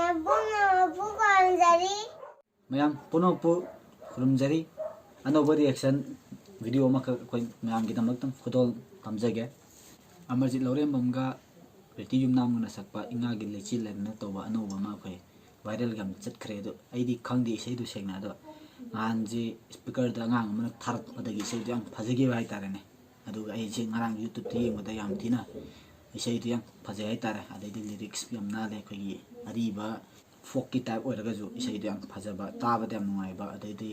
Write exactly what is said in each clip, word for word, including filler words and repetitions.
ꯃꯄꯨ ꯃꯄꯨ ꯄꯥꯝꯖꯔꯤ꯫ ꯃꯌꯥꯝ ꯄꯨꯝꯅꯃꯛꯄꯨ ꯈꯨꯔꯨꯝꯖꯔꯤ꯫ ꯑꯅꯧꯕ reaction video ꯑꯃꯈꯛ ꯑꯩꯈꯣꯏ ꯃꯌꯥꯝꯒꯤꯗꯃꯛꯇꯪ ꯈꯨꯗꯣꯜ ꯇꯝꯖꯒꯦ꯫ ꯑꯃꯔꯖꯤꯠ ꯂꯧꯔꯦꯝꯕꯝꯒ ꯄ꯭ꯔꯤꯇꯤ ꯌꯨꯝꯅꯥꯝꯒꯅ ꯁꯛꯄ ꯏꯉꯥꯒꯤ ꯂꯩꯆꯤꯜ ꯍꯥꯏꯗꯅ ꯇꯧꯕ ꯑꯅꯧꯕ ꯑꯃ ꯑꯩꯈꯣꯏ viral ꯌꯥꯝ ꯆꯠꯈ꯭ꯔꯦ꯫ ꯑꯗꯣ ꯑꯩꯗꯤ ꯈꯪꯗꯦ ꯏꯁꯩꯗꯨ ꯁꯦꯡꯅ꯫ ꯑꯗꯣ ꯅꯍꯥꯟꯁꯦ speakerꯗ ꯑꯉꯥꯡ ꯑꯃꯅ ꯊꯥꯔꯛꯄꯗꯒꯤ ꯏꯁꯩꯗꯣ ꯌꯥꯝ ꯐꯖꯈꯤꯕ ꯍꯥꯏꯇꯥꯔꯦꯅꯦ꯫ ꯑꯗꯨꯒ ꯑꯩꯁꯦ ꯉꯔꯥꯡ YouTubeꯇ ꯌꯦꯡꯕꯗ ꯌꯥꯝ ꯊꯤꯅ ꯏꯁꯩꯗꯣ ꯌꯥꯝ ꯐꯖꯩ ꯍꯥꯏꯇꯥꯔꯦ꯫ ꯑꯗꯩꯗꯤ lyrics ꯌꯥꯝ ꯅꯥꯜꯂꯦ꯫ ꯑꯩꯈꯣꯏꯒꯤ ꯑꯔꯤꯕ folkꯀꯤ type ꯑꯣꯏꯔꯒꯁꯨ ꯏꯁꯩꯗꯣ ꯌꯥꯝ ꯐꯖꯕ, ꯇꯥꯕꯗ ꯌꯥꯝ ꯅꯨꯡꯉꯥꯏꯕ, ꯑꯗꯩꯗꯤ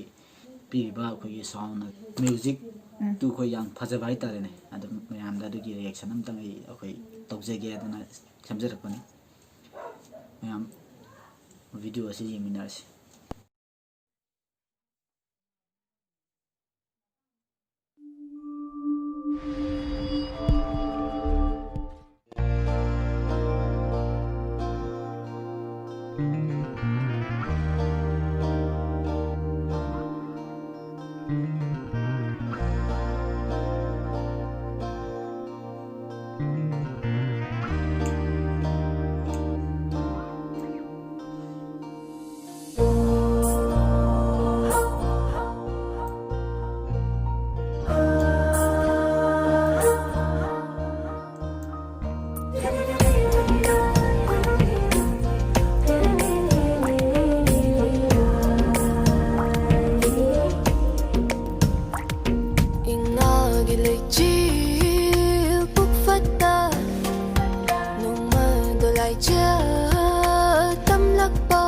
ꯄꯤꯔꯤꯕ ꯑꯩꯈꯣꯏꯒꯤ sound, musicꯇꯨ ꯑꯩꯈꯣꯏ ꯌꯥꯝ ꯐꯖꯕ ꯍꯥꯏꯇꯥꯔꯦꯅꯦ꯫ ꯑꯗꯨꯝ ꯃꯌꯥꯝꯗ ꯑꯗꯨꯒꯤ reaction ꯑꯝꯇꯪ ꯑꯩ, ꯑꯩꯈꯣꯏ ꯇꯧꯖꯒꯦ ꯑꯗꯨꯅ ꯁꯦꯝꯖꯔꯛꯄꯅꯤ꯫ ꯃꯌꯥꯝ video ꯑꯁꯤ ꯌꯦꯡꯃꯤꯟꯅꯔꯁꯤ꯫ ꯏꯉꯥꯒꯤ ꯂꯩꯆꯤꯜ ꯄꯨꯛꯐꯠꯇ ꯅꯣꯡꯃꯗꯣ ꯂꯥꯏꯖ ꯇꯝꯂꯛꯄ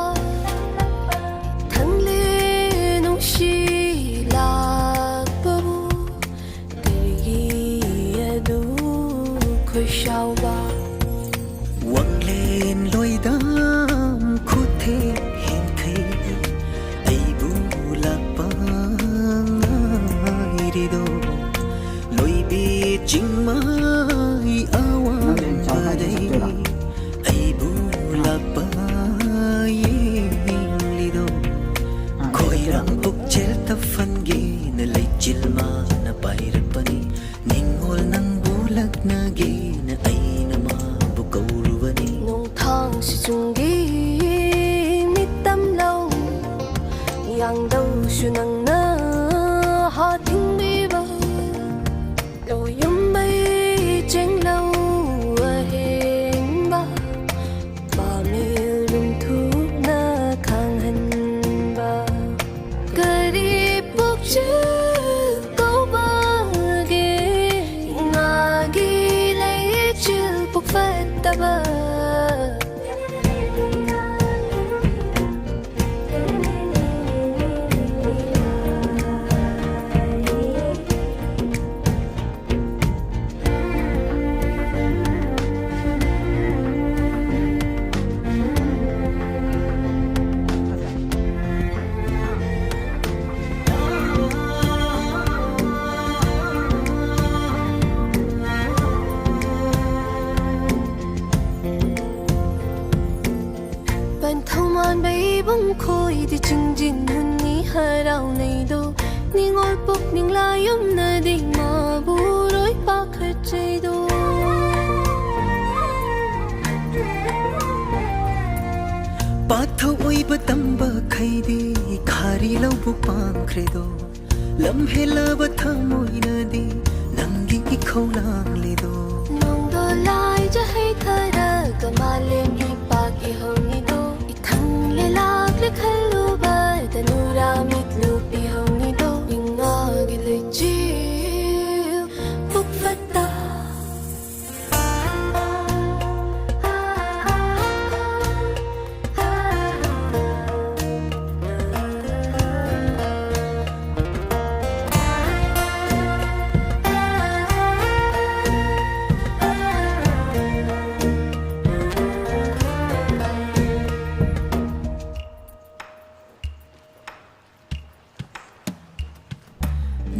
ꯊꯪꯂꯦ ꯅꯨꯡꯁꯤ ꯂꯥꯛꯄꯕꯨ ꯀꯔꯤꯒꯤ ꯑꯗꯨ ꯈꯣꯏꯁꯥꯎꯕ? ꯋꯥꯡꯂꯦꯟ ꯂꯣꯏꯗꯝ ꯈꯨꯠꯊꯦꯛ ꯍꯦꯟꯈꯩ ꯑꯩꯕꯨ ꯂꯥꯛꯄ ꯉꯥꯏꯔꯤꯗꯣ? ꯂꯣꯏꯕꯤ ꯆꯤꯡꯃꯥꯏ ꯑꯋꯥꯡꯕꯗꯩ ꯑꯩꯕꯨ ꯂꯥꯛꯄ ꯌꯦꯡꯂꯤꯗꯣ? ꯈꯣꯏꯔꯥꯡ ꯄꯨꯛꯆꯦꯜ ꯇꯐꯟꯒꯦꯅ ꯂꯩꯆꯤꯜ ꯃꯥꯅ ꯄꯥꯏꯔꯛꯄꯅꯤ꯫ ꯅꯤꯡꯉꯣꯜ ꯅꯪꯕꯨ ꯂꯛꯅꯒꯦꯅ ꯑꯩꯅ ꯃꯥꯕꯨ ꯀꯧꯔꯨꯕꯅꯤ꯫ ꯅꯣꯡꯊꯥꯡ ꯁꯤꯆꯨꯡꯒꯤ ꯁꯨ ꯅꯪꯅ ꯍꯥꯠ ꯊꯤꯡꯕꯤꯕ, ꯂꯣꯌꯨꯝꯕꯩ ꯆꯦꯡꯂꯧ ꯑꯍꯦꯟꯕ, ꯄꯥꯃꯦꯜ ꯔꯨꯝꯊꯨꯞꯅ ꯈꯥꯡꯍꯟꯕ꯫ ꯀꯔꯤ ꯄꯨꯛꯆꯦꯜ ꯀꯧꯕꯒꯦ ꯉꯥꯒꯤ ꯂꯩꯆꯤꯜ ꯄꯨꯛ ꯐꯠꯇꯕ? ꯄꯟꯊꯧ ꯃꯥꯟꯕ ꯏꯕꯨꯡ ꯈꯣꯏꯗꯤ ꯆꯤꯡꯖꯤꯟ ꯍꯨꯟꯅꯤ ꯍꯔꯥꯎꯅꯩꯗꯣ, ꯅꯤꯡꯉꯣꯜ ꯄꯨꯛꯅꯤꯡ ꯂꯥꯏꯌꯨꯝꯅꯗꯤ ꯃꯥꯕꯨ ꯂꯣꯏ ꯄꯥꯈꯠꯆꯩꯗꯣ꯫ ꯄꯥꯊꯧ ꯑꯣꯏꯕ ꯇꯝꯕ ꯈꯩꯗꯤ ꯈꯥꯔꯤ ꯂꯧꯕꯨꯛ ꯄꯥꯡꯈ꯭ꯔꯦꯗꯣ, ꯂꯝ ꯍꯦꯜꯂꯕ ꯊꯃꯣꯏꯅꯗꯤ ꯅꯪꯒꯤ ꯏꯈꯧ ꯂꯥꯡꯂꯤꯗꯣ꯫ ꯅꯣꯡꯗꯣ ꯂꯥꯏꯖ ꯍꯩꯊꯔꯒ ꯃꯥꯂꯦꯝꯒꯤ ꯄꯥꯛ ꯏꯍꯧꯅꯤꯗꯣ, ꯏꯊꯪ ꯂꯩꯂꯥꯛꯂꯦ ꯈꯜꯂꯨꯕꯗ ꯅꯨꯔꯥ ꯃꯤꯠꯂꯨ ꯄꯤꯍꯧꯅꯤꯗꯣ, ꯏꯉꯥꯒꯤ ꯂꯩꯆꯤꯜ ꯄꯨꯛ ꯐꯠꯇ꯫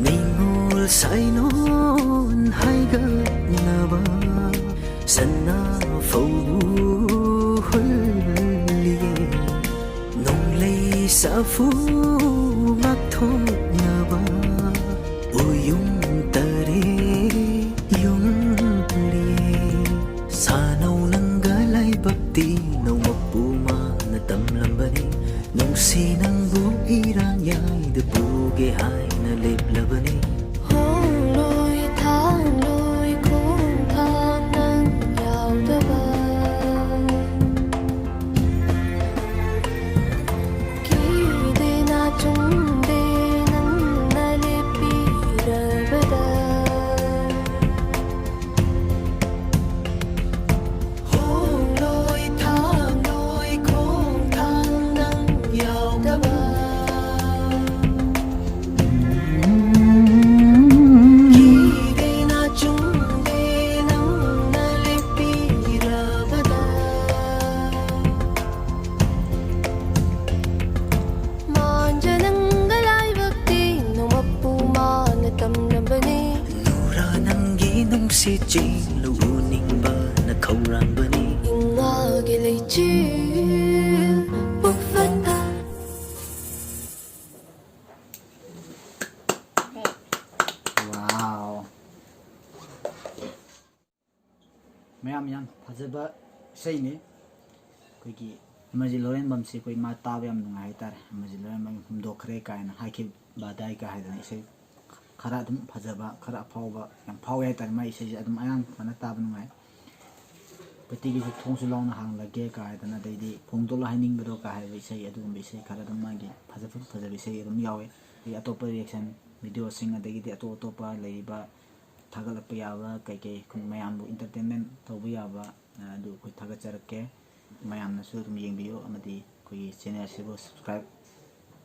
ꯅꯤꯡꯉꯣꯜ ꯁꯥꯏꯅꯣꯟ ꯍꯥꯏꯒꯠꯅꯕ ꯁꯅꯥ ꯐꯧꯕꯨ ꯍꯨꯜꯂꯤꯌꯦ꯫ ꯅꯣꯡꯂꯩ ꯁꯥꯐꯨ ꯉꯥꯛꯊꯣꯛꯅꯕ ꯎꯌꯨꯝ ꯇꯔꯦꯠ ꯌꯨꯡꯂꯤꯌꯦ꯫ ꯁꯥꯅꯧ ꯅꯪꯒ ꯂꯥꯏꯕꯛꯇꯤ ꯅꯣꯡꯃꯄꯨ ꯃꯥꯅ ꯇꯝꯂꯝꯕꯅꯤ꯫ ꯅꯨꯡꯁꯤ ꯅꯪꯕꯨ ꯏꯔꯥꯡ ꯌꯥꯏ ꯂꯩꯆꯤꯜ ꯄꯨꯛ ꯐꯠꯇ꯫ Wow. ꯃꯌꯥꯝ ꯌꯥꯝ ꯐꯖꯕ ꯏꯁꯩꯅꯤ꯫ ꯑꯩꯈꯣꯏꯒꯤ ꯑꯃꯖꯤ ꯂꯣꯔꯦꯟꯕꯝꯁꯤ ꯑꯩꯈꯣꯏ ꯃꯥ ꯇꯥꯕ ꯌꯥꯝ ꯅꯨꯡꯉꯥꯏ ꯍꯥꯏꯇꯥꯔꯦ꯫ ꯑꯃꯖꯤ ꯂꯣꯔꯦꯟꯕꯝ ꯍꯨꯝꯗꯣꯛꯈ꯭ꯔꯦ ꯀꯥꯏꯅ ꯍꯥꯏꯈꯤꯕ ꯑꯗꯥꯏꯒ ꯍꯥꯏꯗꯅ ꯏꯁꯩ ꯈꯔ ꯑꯗꯨꯝ ꯐꯖꯕ, ꯈꯔ ꯑꯐꯥꯎꯕ ꯌꯥꯝ ꯐꯥꯎꯋꯦ ꯍꯥꯏꯇꯥꯔꯦ꯫ ꯃꯥꯏ ꯏꯁꯩꯁꯦ ꯑꯗꯨꯝ ꯑꯌꯥꯝꯕꯅ ꯇꯥꯕ ꯅꯨꯡꯉꯥꯏ꯫ ꯄ꯭ꯔꯤꯇꯤꯒꯤꯁꯨ ꯊꯣꯡꯁꯨ ꯂꯥꯎꯅ ꯍꯥꯡꯂꯒꯦ ꯀꯥꯏꯗꯅ, ꯑꯗꯩꯗꯤ ꯐꯣꯡꯗꯣꯛꯂꯣ ꯍꯥꯏꯅꯤꯡꯕꯗꯣ ꯀꯥ ꯍꯥꯏꯕ ꯏꯁꯩ, ꯑꯗꯨꯒꯨꯝꯕ ꯏꯁꯩ ꯈꯔ ꯑꯗꯨꯝ ꯃꯥꯒꯤ ꯐꯖ ꯐꯖ ꯐꯖꯕ ꯏꯁꯩ ꯑꯗꯨꯝ ꯌꯥꯎꯋꯦ꯫ ꯑꯗꯒꯤ ꯑꯇꯣꯞꯄ reaction videoꯁꯤꯡ, ꯑꯗꯒꯤꯗꯤ ꯑꯇꯣꯞ ꯑꯇꯣꯞꯄ ꯂꯩꯔꯤꯕ ꯊꯥꯒꯠꯂꯛꯄ ꯌꯥꯕ ꯀꯩꯀꯩ ꯃꯌꯥꯝꯕꯨ entertainment ꯇꯧꯕ ꯌꯥꯕ, ꯑꯗꯨ ꯑꯩꯈꯣꯏ ꯊꯥꯒꯠꯆꯔꯛꯀꯦ꯫ ꯃꯌꯥꯝꯅꯁꯨ ꯑꯗꯨꯝ ꯌꯦꯡꯕꯤꯌꯨ, ꯑꯃꯗꯤ ꯑꯩꯈꯣꯏꯒꯤ channelꯁꯤꯕꯨ subscribe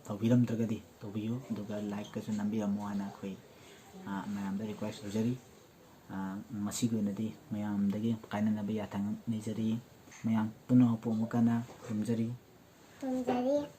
ꯇꯧꯕꯤꯔꯝꯗ꯭ꯔꯒꯗꯤ ꯇꯧꯕꯤꯌꯨ, ꯑꯗꯨꯒ likeꯀꯁꯨ ꯅꯝꯕꯤꯔꯝꯃꯣ ꯍꯥꯏꯅ ꯑꯩꯈꯣꯏ, ꯑ, ꯃꯌꯥꯝꯗ request ꯇꯧꯖꯔꯤ꯫ ꯑ, ꯉꯁꯤꯒꯤ ꯑꯣꯏꯅꯗꯤ ꯃꯌꯥꯝꯗꯒꯤ ꯀꯥꯏꯅꯅꯕ ꯌꯥꯊꯪ ꯅꯤꯖꯔꯤ꯫ ꯃꯌꯥꯝ ꯄꯨꯝꯅꯃꯛꯄꯨ ꯑꯃꯨꯛ ꯍꯟꯅ ꯈꯨꯔꯨꯝꯖꯔꯤ꯫ ꯈꯨꯔꯨꯝꯖꯔꯤ꯫